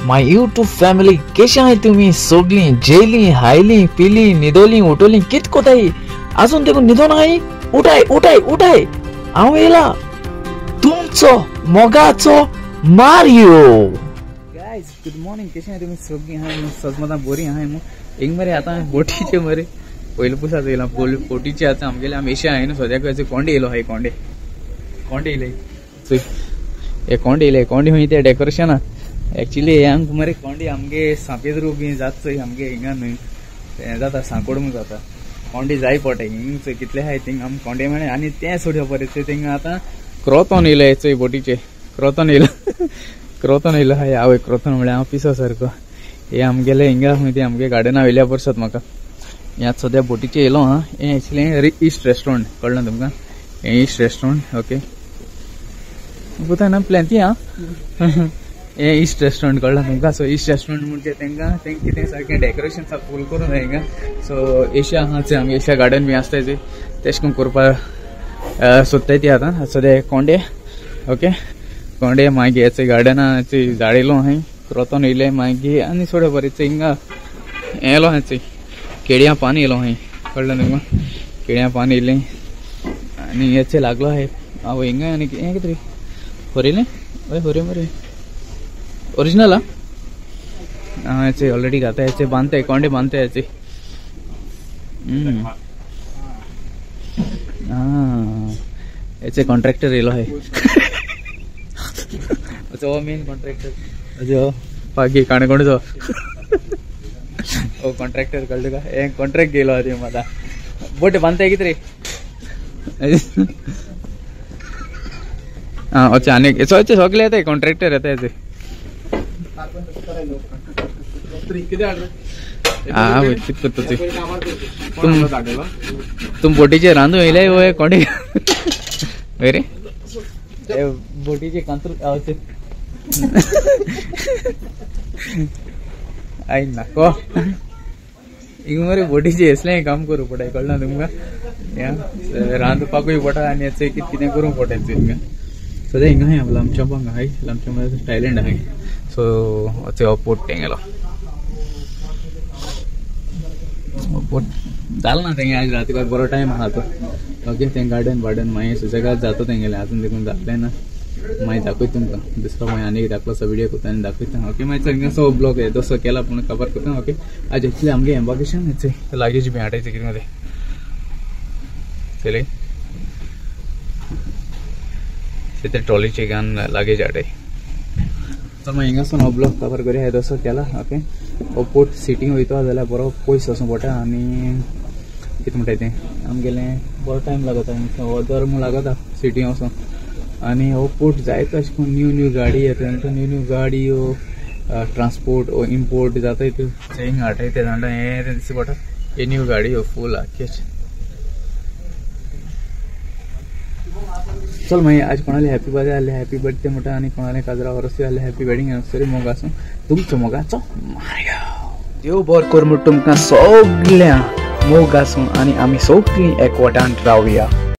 My YouTube family केशे आहाय तुमी सगळीं जेली हायली पिली न्हिदोली उठोली कित कोताय आजून देखून न्हिदोन आहाय उठाय उठाय उठाय हांव येयला तुमचो मोगाचो मारियो। गायज गुड मॉर्निंग केशे आहाय तुमी सगळीं आहाय सजमतां बरी आहाय मू हिंग मरे आतां बोटीचे मरे पयले पुसात येयला बोटीचे आतां आमगेले आमी एशिया आहाय न्हू सद्याक कोंडे येयलो आहाय कोंडे कोंडे येयले चोय हे कोंडे येयले कोंडे खंय ते डेकोरेशना एक्चुअली हे आमकां मरे कोंडे आमगे सांपेद्रू बी जात चोय आमगे हिंगा न्हय तें जाता सांकोड म्हूण जाता कोंडे जाय पडटा हिंग चोय कितले आहाय थिंग आमकां कोंडे मेळ्ळे आनी तें सोडया बरें चोय थिंगा आतां क्रोतोन येयले चोय बोटीचे क्रोतोन येयलो क्रोतोन येयलो आहाय आवय क्रोतोन म्हळ्यार हांव पिसो सारको हे आमगेले हिंगा खंय ते आमगे गार्डना वयल्या परसत म्हाका ह्या सद्या बोटीचे येयलो आहा। हें एक्चुअली इस्ट रेस्टोरंट कळ्ळें तुमकां हें इस्ट रेस्टोरंट ओके पुता ना प्लॅन आं हें इस्ट रेस्टोरंट कळ्ळें तुमकां। सो इस्ट रेस्टोरंट म्हणजे तांकां तेंकां कितें सारकें डेकोरेशन सारकें फूल करून जाय हिंगा। सो एशिया आहा चोय आमगे एशिया गार्डन बी आसता चोय तेश करून करपाक सोदताय ती आतां सद्या कोंडे ओके कोंडे मागीर चोय गार्डना चोय झाड येयलो आहाय क्रोतोन येयलें मागीर आनी सोड बरें चोय हिंगा हें येयलो आहाय चोय केळयां पान येयलो आहाय कळ्ळें तुमकां केळयां पान येयलें आनी हेचे लागलो आहाय आवय हिंगा आनी हें कितें होरेलें हय होरे मरे ओरिजिनल आं हेचे ऑलरेडी घाता हेचे बांदताय कोंडे बांदताय हेचे आं हेचे कॉन्ट्रॅक्टर येयलो आहाय हो मेन कॉन्ट्रॅक्टर अजो पागी काणकोणचो हो कॉन्ट्रॅक्टर कळ्ळें तुका हें कॉन्ट्रॅक्ट गेलो आहा ते आतां बोट बांदताय कितें रे आं अच्छा आनी हेचो सगळे येताय कॉन्ट्रॅक्टर येता हेचे आं कित करता तुम बोटीचे रांदू येयले वय कोणे हय रे बोटीचे कांतूर I नाको हिंग मरे बोटीचे असलें काम करूं पडटा कळना तुमकां रांदपाकूय पडटा आनी हेचें कितें कितें करूंक पडटा हिंगा सद्या हिंगा आहाय लामचोंबांग आहाय लामचोंबा थायलंड आहाय। सो हो पोर्ट तेंगेलो पोर्ट जालो ना तेंगे आज राती बरो टायम आहा तो ओके तें गार्डन वार्डन मागीर सुसेगाद जाता तेंगेलें आजून देखून जातलें ना मागीर दाखयता तुमकां दुसरो मागीर आनी दाखलो विडियो करता आनी दाखयता ओके। मागीर हिंगा सो ब्लॉग तसो केला पूण कवर करता ओके। आज एक्चुअली आमगे एम्बार्केशन लागेज बी हाडायचें कितें तें चलय ते ट्रॉलीचे घेवन लागेज हाडाय। तर मागीर हिंगासून हो ब्लॉग कवर करूया तसो केला ओके। हो पोर्ट सिटींग वयता जाल्यार बरो पयस वचूंक पडटा आनी कितें म्हणटाय तें आमगेलें बरो टायम लागता अर्दवर म्हूण लागता सिटी वचोन आनी हो पोर्ट जायतो अशें करून न्यू न्यू गाडी येता न्यू न्यू गाडयो ट्रांसपोर्ट इम्पोर्ट जाता हिंग हाडटाय ते जाणा हें दिसता पडटा हे न्यू गाडयो फूल आख्खेच। चल मागीर आज कोणाले हॅपी बर्थडे आसले हॅपी बर्थडे म्हणटा आनी कोणाले काजरा वर्सूय आसले हॅपी वेडिंग एनिवर्सरी मोग आसूं तुमचो मोगाचो मारियो। देव बरो कर म्हूण तुमकां सगळ्यांक मोग आसूं आनी आमी सगळीं एकवटान रावया।